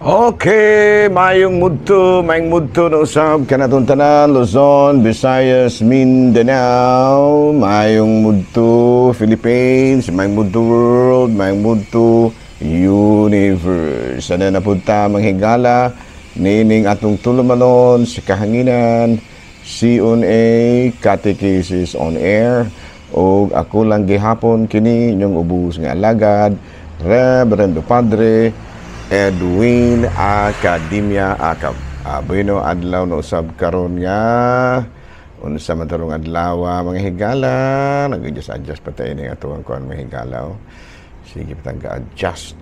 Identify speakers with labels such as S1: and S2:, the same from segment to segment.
S1: Okay, mayong mudto na usab kanatong tanan, Luzon, Visayas, Mindanao, mayong mudto Philippines, mayong mudto world, mayong mudto universe. Sana na pud ta, mga higala, nining atong tulumanon sa kahanginan, CNA Catechesis on Air, o ako lang gihapon kini inyong ubos nga alagad, Reverendo Padre Edwin Academia Acab. Bueno, adlaw na usab karon nga unsa man tarong adlaw, mga higala? Nag-adjust adjust pa tayo ning atuang kuan, mga higala, oh. Sige pa tang adjust.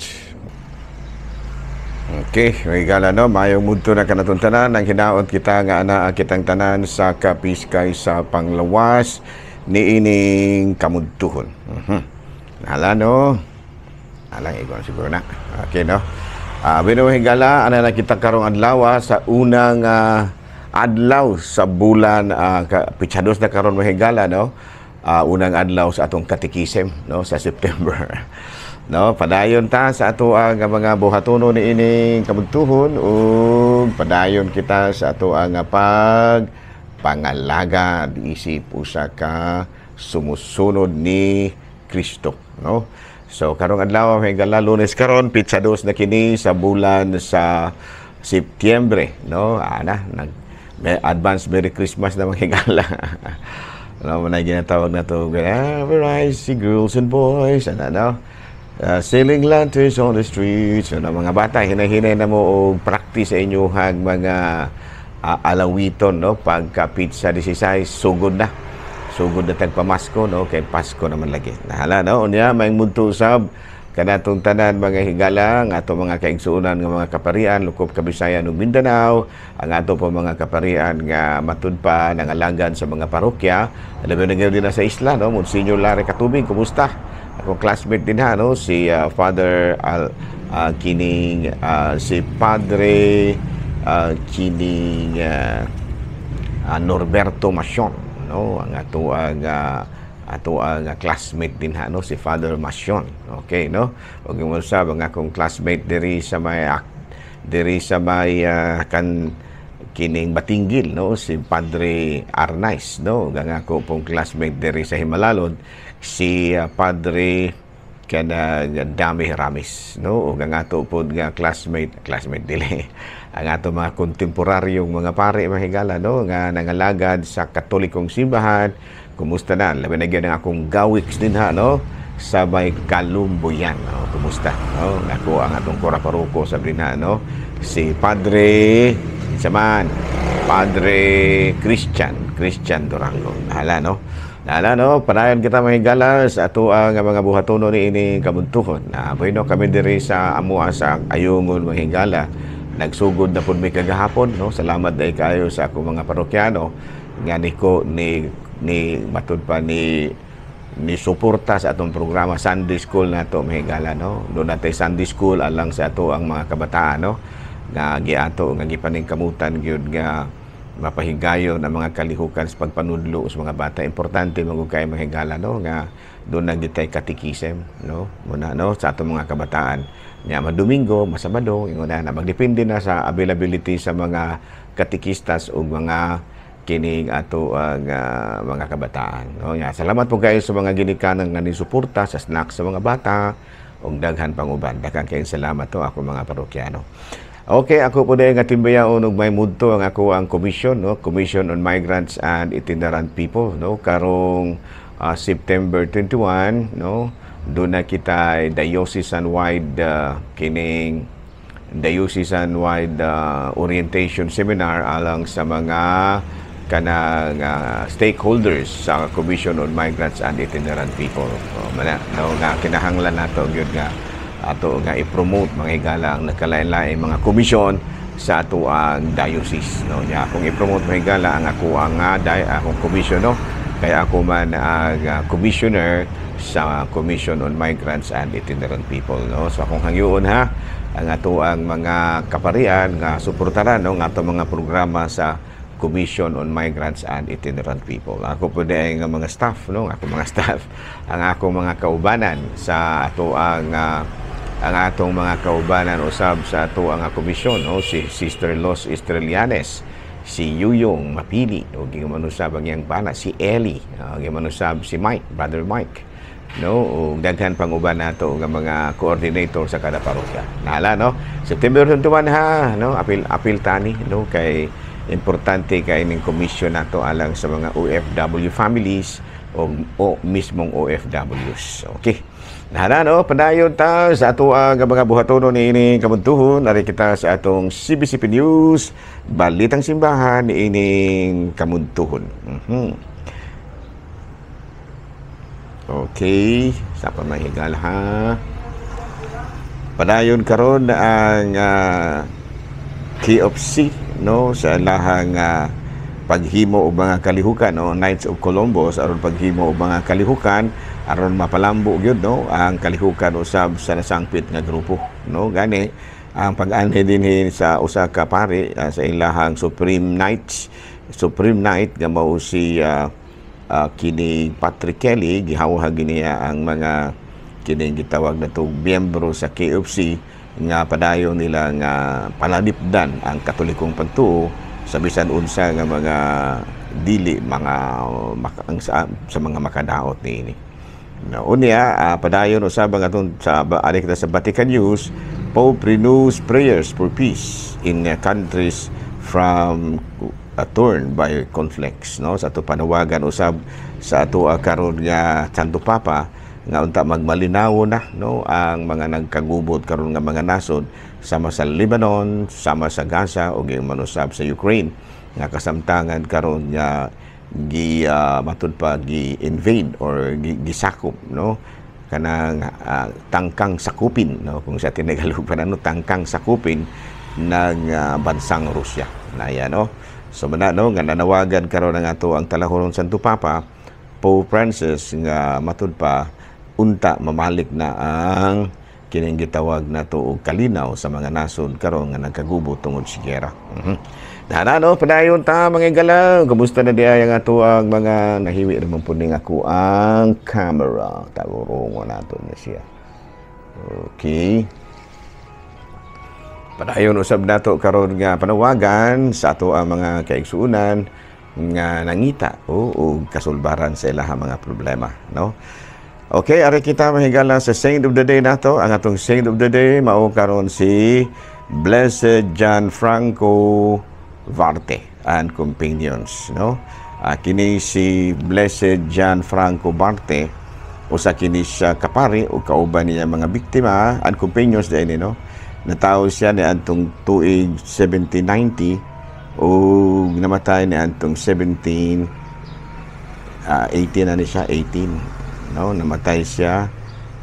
S1: Okay, mga higala, no, mayong mudto na kanatong tanan. Ang hinaot kita nga anaa kitang tanan sa kapiskay sa panglawas niining kamudtuhon. Hala, no. Alang igwan siguro na. Okay, no. Bueno, higala, ana na kita karong adlaw sa unang adlaw sa bulan, petsa 2 na karon, mga higala, no. Unang adlaw sa atong katikisem, no, sa September. No, padayon ta sa ato ang mga buhatono niining kamudtuhon ug padayon kita sa ato ang pag pangalagad isip usa ka sumusunod ni Kristo, no? So karong adlaw, mga higala, Lunes karon, petsa 2 na kini sa bulan sa Setyembre, no? Ana, nag may advance Merry Christmas na, mga higala. Ano mo na ginatawag na to? See girls and boys, ano, no? Selling lanterns on the streets. Ano, mga bata, hinay-hinay na mo og practice sa inyong mga alawiton, no? Pagka petsa 16, sugod na. Sugod na tagpamasko, no? Kay Pasko naman lagi. Nahala, no? Unya, may mudto usab kanatong tanan, mga higala, ang ato mga kaigsuonan nga mga kaparian lukop Kabisayan ug Mindanao, ang ato po mga kaparian nga matud pa nangalagad sa mga parokya, labi na gyud din sa isla, no? Monsignor Larry Katubing, kumusta? Akong classmate din ha, no? Si Father Al, kining si Padre kining Norberto Masion, no? Ang ato ang classmate din ha, no? Si Father Masion. Okay, no? Ug mo sab ang akong classmate diri sa may kan kining Batinggil, no? Si Padre Arnaiz, no? Ug ang ako pong classmate diri sa Himalalod, si Padre kana Dami Ramis, no? Ug ang ato pod nga classmate, classmate dili, ang ato mga kontemporaryong mga pare, mga higala, no, nga nangalagad sa Katolikong simbahan, kumusta na? Labi na gyud ang akong gawiks din ha, no, sa may Kalumbuyan, no? Kumusta, no? Ako ang atong kura paroko sa din ha, no? Si Padre sa man, Padre Christian Christian Durango. Nahala, no? Nahala, no? Padayon kita, mga higala, sa ato ang mga buhatono ni ini kabuntuhon. Na bueno kami diri sa amua sa Ayungon, mga higala. Nagsugod na pud mi kagahapon, no? Salamat dai kayo sa akong mga parokyano nga niko ni ni matud pa ni ni suporta sa atong programa Sunday School nato, mga higala, no? Doon natay Sunday School alang sa ato ang mga kabataan, no? Nga giato nga gipaningkamutan gyud nga mapahigayon ang mga kalihukan sa pagpanudlo sa mga bata. Importante man kay, mga higala, no, nga doon na gitay katikisem, no? Muna, no, sa atong mga kabataan. Nya Domingo, Masabado, ingon na, magdepende na sa availability sa mga katikistas o mga kining ato ang mga kabataan, no? Nya, salamat po kayo sa mga ginikanan nga ni suporta sa snacks sa mga bata ug daghan pang uban. Daghan kayong salamat to ako mga parokyano. Okay, ako po nga timbayaon og may mudto ang ako ang commission, no? Commission on Migrants and Itinerant People, no? Karong September 21, no? Doon na kita diocesan wide kining diocesan wide orientation seminar alang sa mga kanang stakeholders sa Commission on Migrants and Itinerant People. O, mana, no, nga kinahanglan nato gyud nga ato nga i-promote, mga higala, ang nagkalain-lain mga komisyon sa ato ang diocese, no? Nya akong i-promote, mga higala, ang ako ang akong commission, no? Kaya ako man ang commissioner sa Commission on Migrants and Itinerant People, no? So akong hangyoon ha ang ato ang mga kaparian nga suportaran, no, ang ato mga programa sa Commission on Migrants and Itinerant People. Ako po din ang mga staff, no? Ako mga staff, ang akong mga kaubanan sa ato ang Ang atong mga kaubanan usab sa ato ang komisyon, no, si Sister Los Estrelianes, si Yuyong Mapili ug giman usab ang iyang bana si Ellie, giman usab si Mike, Brother Mike, no, ug daghan pang uban nato nga mga coordinator sa kada parokya. Nahala, no, September 21 ha, no, apil apil tani, no, kay importante kay ning komisyon nato alang sa mga OFW families o mismong OFWs. Okay. Nahala, no, padayon ta sa ato ang mga buhatono niini kamuntuhon. Ari kita sa atong CBCP News, Balitang Simbahan niining kamuntuhon. Okay, sa pamahigal ha. Padayon karon ang KFC, no, sa lahang paghimo og mga kalihukan, no, Knights of Columbus, aron paghimo og mga kalihukan aron mapalambo gyud, no, ang kalihukan usab sa nasangpit nga grupo, no. Gani ang pag-anhi dinhi sa usa ka pari sa ilahang Supreme Knights, Supreme Knight nga mao si kini Patrick Kelly, gihawhag niya ang mga kining gitawag na to miyembro sa KFC nga padayon nila nga palalipdan ang Katolikong pagtuo sa bisan unsa nga mga dili mga maka, ang sa mga makadaot niini. No, unya padayon usab ang atong sa ari kita sa Vatican News. Pope renews prayers for peace in countries from torn by conflicts, no, sa ato panawagan usab sa ato karon nga Santo Papa nga unta magmalinaw na, no, ang mga nagkagubot karon nga mga nasod sama sa Lebanon, sama sa Gaza ug manusab sa Ukraine nga kasamtangan karon nga gi matud pa gi invade or gisakop, no, kanang tangkang sakupin, no, kung sa Tinagalog pa, no, tangkang sakupin ng bansang Rusya na yan, no. So mana, no, nga nanawagan karon ang ato ang talahoron Santo Papa Pope Francis nga matud pa unta mamalik na ang kining gitawag nato og kalinaw sa mga nasod karon nga nagkagubo tungod sa giyera. Dana, no, padayon ta, mga igala. Kumusta na diay ang ato ang mga nahiwi naman po ning ako ang camera. Tawurongo nato na siya. Okay. Padayon usab nato karon nga panawagan sa ato ang mga kaigsuonan nga nangita o kasulbaran sa ilahang mga problema, no? Okay, ari kita, mahigala, sa Saint of the Day nato. Ang atong Saint of the Day mao karon si Blessed John Franco Varte and Companions, no? Kini si Blessed John Franco Varte, usa kini siya kapari o kauban niya mga biktima and companions din, no? Natawo siya ni antong tuig 1790 o namatay ni antong 17 18 na ni siya, 18, no? Namatay siya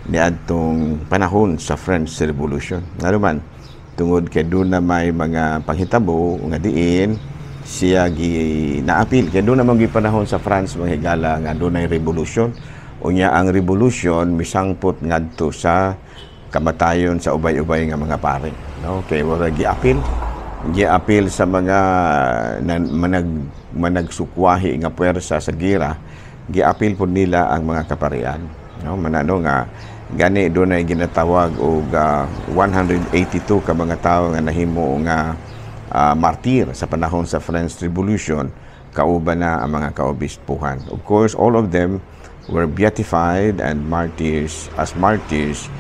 S1: ni adtong panahon sa French Revolution. Ngano man, tungod kay doon na may mga panghitabo nga diin siya gi naapil, kay doon naman gi panahon sa France, mga higala, nga dunay revolution. Unya ang revolution misangpot ngadto sa kamatayon sa ubay-ubay nga mga pare, no, kay wala giapil giapil sa mga manag managsukwahi nga puwersa sa gira. Giapil pud nila ang mga kaparian, no. Manano nga gani doon ay ginatawag og 182 ka mga tawo nga nahimo nga martir sa panahon sa French Revolution, kauban na ang mga kaobispuhan. Of course, all of them were beatified and martyrs as martyrs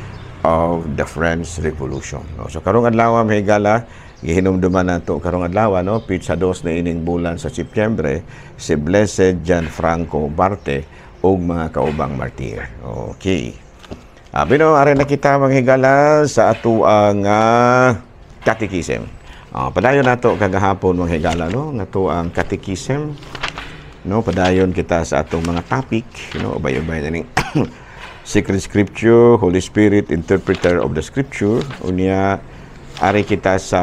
S1: of the French Revolution, no? So karong adlaw, mahigala, gihinumduman nato karong adlaw, no, pitsa 2 na ining bulan sa Setyembre, si Blessed Gianfranco Barte ug mga kaubang martir. Okay. Abi no, ari na kita, mga higala, sa ato ang catechism. Padayon nato kagahapon, mga higala, no, nga ato ang catechism, no, padayon kita sa atong mga topic, ubay-ubay na ning Sacred Scripture, Holy Spirit, Interpreter of the Scripture. Unya ari kita sa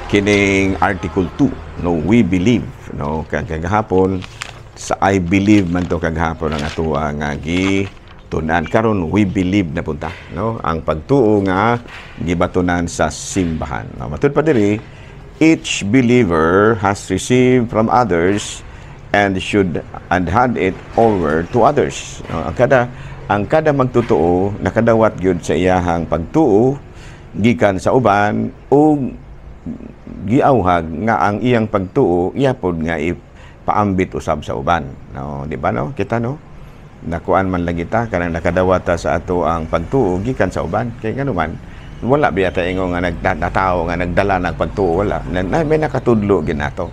S1: kining Article 2, no, we believe, no. Kagahapon sa I believe man to kagahapon ang ato nga gi tunan. Karon we believe na punta, no, ang pagtuo nga gibatunan sa simbahan, no. Matud pa diri, each believer has received from others and should and hand it over to others. No, ang kada magtutuo nakadawat gyud sa iyahang pagtuo gikan sa uban ug giawhag nga ang iyang pagtuo iya pod nga ipaambit usab sa uban. No, di ba, no? Kita, no? Nakuan man lagi ta kanang nakadawat ta sa ato ang pagtuo gikan sa uban. Kay ngano man, wala biya ta ingon nga nagtao nga nagdala ng pagtuo, wala. Na, may nakatudlo ginato.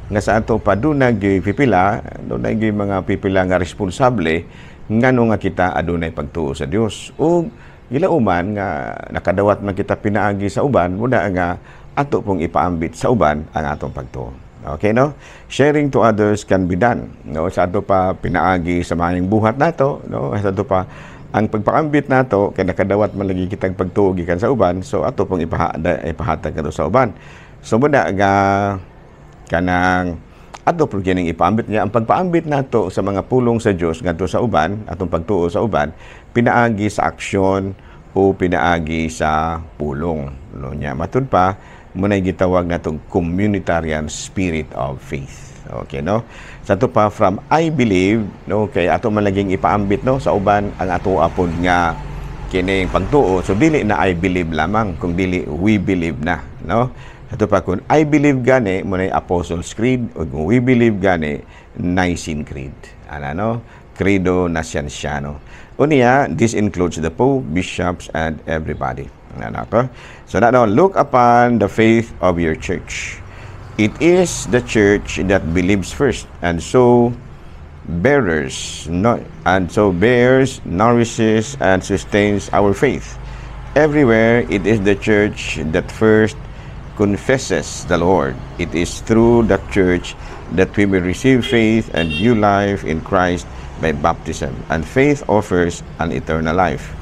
S1: Nga sa ato pa dunay gyud pipila, dunay gyud mga pipila nga responsable ngano nga kita adunay pagtuo sa Dios. Ug gilauman nga nakadawat man kita pinaagi sa uban, muna nga ato pong ipaambit sa uban ang atong pagtuo. Okay, no? Sharing to others can be done. No, sa ato pa pinaagi sa maayong buhat nato, no? Sa ato pa ang pagpaambit nato kay nakadawat man lagi kitang pagtuo gikan sa uban, so ato pong ipahatag kadto sa uban. So muna nga kanang ato po kining ipaambit niya ang pagpaambit nato sa mga pulong sa Dios ngadto sa uban, atong pagtuo sa uban, pinaagi sa aksyon o pinaagi sa pulong, no? Nya matud pa, muna'y gitawag natong communitarian spirit of faith. Okay, no? Sa ato pa, from "I believe," no, kay ato man laging ipaambit, no, sa uban ang ato apod nga kining pagtuo. So dili na "I believe" lamang, kung dili "we believe" na, no? Ato pa, kung "I believe" gani, mo Apostles' Creed, o kung "we believe" gani, Nicene Creed. Ana, no? Credo Nazianzeno. Unya, this includes the Pope, bishops, and everybody. Ano ko? So na, no, look upon the faith of your church. It is the church that believes first, and so bearers, no, and so bears, nourishes, and sustains our faith. Everywhere, it is the church that first confesses the Lord. It is through the church that we may receive faith and new life in Christ by baptism, and faith offers an eternal life.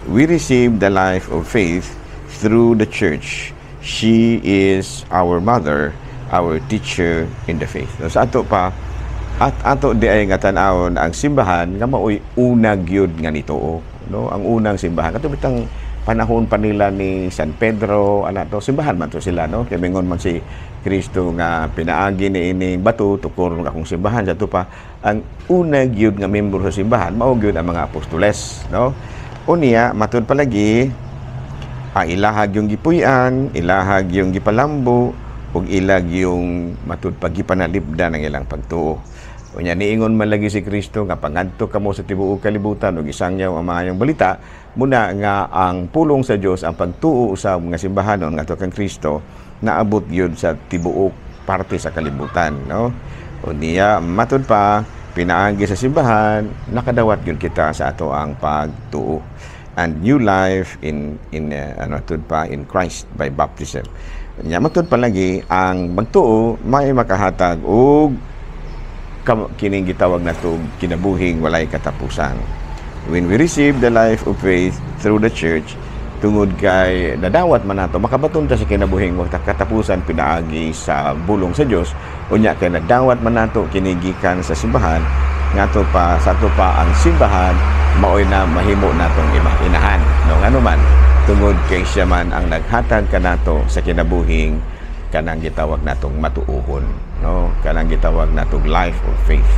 S1: We receive the life of faith through the church. She is our mother, our teacher in the faith. So, sa ato pa, at ato di ay nga tan-awon ang simbahan nga maoy una gyud nga nituo, no? Ang unang simbahan kato bitang panahon pa nila ni San Pedro, ana to, simbahan man to sila, no? Kay mingon man si Kristo nga pinaagi ni ining bato tukor akong simbahan. Sa ato pa, ang una gyud nga membro sa simbahan mao gyud ang mga apostoles, no? Unya matud palagi ang ilahag yung gipuy-an, ilahag yung gipalambo ug ilag yung matud pa gipanalipdan ang ilang pagtuo. Unya niingon man lagi si Kristo nga pangadto kamo sa tibuok kalibutan ug isangyaw ang maayong balita, muna nga ang pulong sa Dios, ang pagtuo sa mga simbahanon ngadto kang Kristo, naabot gyud sa tibuok parte sa kalibutan, no? Unya matud pa, pinaagi sa simbahan nakadawat gyud kita sa ato ang pagtuo and new life in ano tud pa, in Christ by baptism. Nya matud palagi, ang magtuo may makahatag og kining gitawag nato kinabuhing walay katapusan. When we receive the life of faith through the church, tungod kay nadawat man nato, makabaton ta sa kinabuhing wa katapusan pinaagi sa bulong sa Dios. Unya kay nadawat man nato kini gikan sa simbahan, ngadto pa sa ato pa ang simbahan maoy na mahimo natong inahan, no? Ngano man, tungod kay siya man ang naghatag kanato sa kinabuhing kanang gitawag natong matuohon, no, kanang gitawag natong life of faith,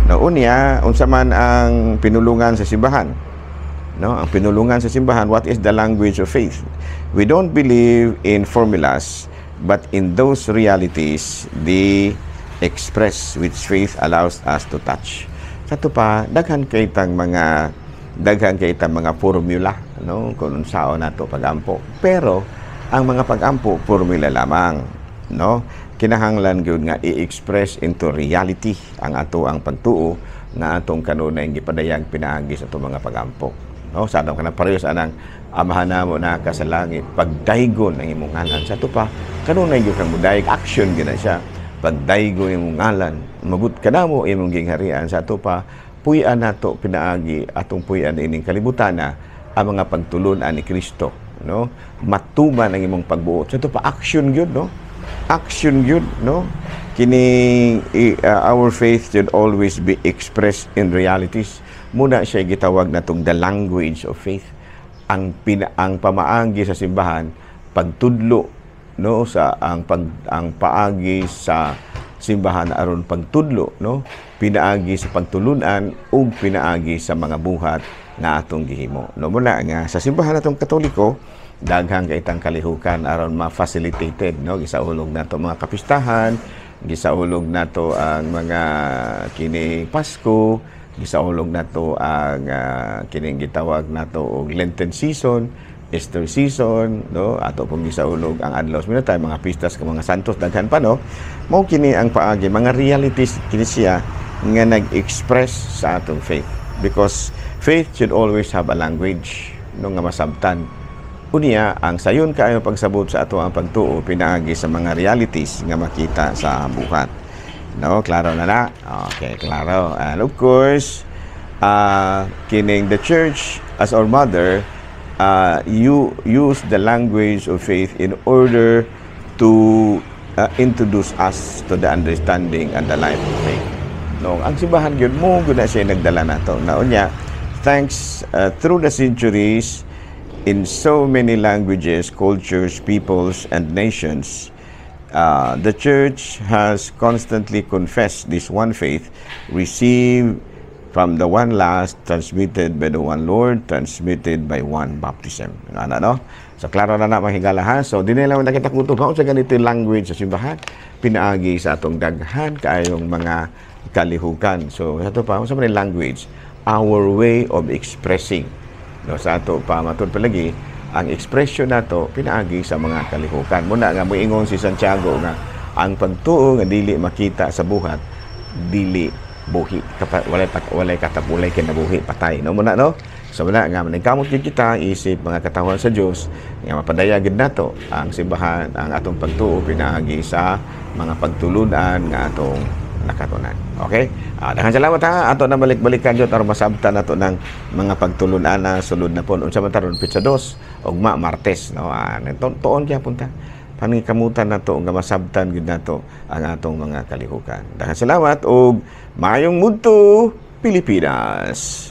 S1: no? Unya unsa man ang pinulungan sa simbahan, no? Ang pinulungan sa simbahan, what is the language of faith? We don't believe in formulas, but in those realities they express which faith allows us to touch. Sa ato pa, daghan kay tang mga formula, no, kung unsaon nato pagampo. Pero ang mga pagampo, formula lamang, no? Kinahanglan gyud nga i-express into reality ang ato ang pagtuo nga atong kanunay gipadayag pinaagi sa atong mga pagampo, no? Sa atong kanang parehas anang "Amahan namo na ka sa langit, pagdaygon ang imong ngalan." Sa ato pa, kanunay gyud kang mudayeg, action gyud na siya. "Pagdaygon imong ngalan, mabot kanamo imong gingharian." Sa ato pa, puy-an nato pinaagi atong puy-an ining kalibutan na ang mga pagtulun-an ni Kristo, no? Matuman ang imong pagbuot. Sa ato pa, action gyud, no? Action gyud, no? Kini our faith should always be expressed in realities. Muna siya gitawag natong the language of faith, ang pamaagi sa simbahan pagtudlo, no, sa ang pag ang paagi sa Simbahan aron pagtudlo, no, pinaagi sa pagtulunan ug pinaagi sa mga buhat nga atong gihimo, no? Muna nga sa simbahan natong Katoliko, daghang kaitang kalihukan aron ma-facilitated, no? Gisaulog nato mga kapistahan, gisaulog nato ang mga kini Pasko, gisaulog nato ang kining gitawag nato og Lenten season, Easter season, no? Ato pong gisaulog ang Adlaw sa Minatay, mga pistas ka mga santos, daghan pa, no? Mao kini ang paagi, mga realities kini siya nga nag-express sa atong faith. Because faith should always have a language, no, nga masabtan. Unya, ang sayon kaayo pagsabot sa ato ang pagtuo pinaagi sa mga realities nga makita sa buhat. No, klaro na na. Okay, klaro. And of course, kining the Church as our mother, you use the language of faith in order to introduce us to the understanding and the life of faith. No, ang simbahan gyud mo gyud na siya nagdala nato. Na unya, thanks through the centuries, in so many languages, cultures, peoples, and nations, the Church has constantly confessed this one faith, received from the one last, transmitted by the one Lord, transmitted by one baptism. Ano, no? So, klaro na na, mga higala, ha? So, di nila nakita kutob ha, sa ganito yung language sa simbahan, pinaagi sa atong daghan kaayong mga kalihukan. So, sa ato pa, sa mga language, our way of expressing. No, sa ato pa, matud palagi, ang expression nato pinaagi sa mga kalihukan. Muna nga moingon si Santiago nga ang pagtuo nga dili makita sa buhat, dili buhi, walay katapulay kinabuhi, patay, no? Muna, no? So wala nga maningkamot gyud kita isip mga katawhan sa Dios nga mapadayag gid nato ang simbahan, ang atong pagtuo pinaagi sa mga pagtulunan nga atong nakatunan. Okay? Daghang salamat ha. Ato na balik-balikan jud aron masabtan nato ng mga pagtulunan na sulod na pon. Unsa man taron pitsa 2, ugma Martes, no? Tuon gyapon ta. Paningkamutan nato nga masabtan gyud nato ang atong mga kalihukan. Daghang salamat ug maayong mudto, Pilipinas.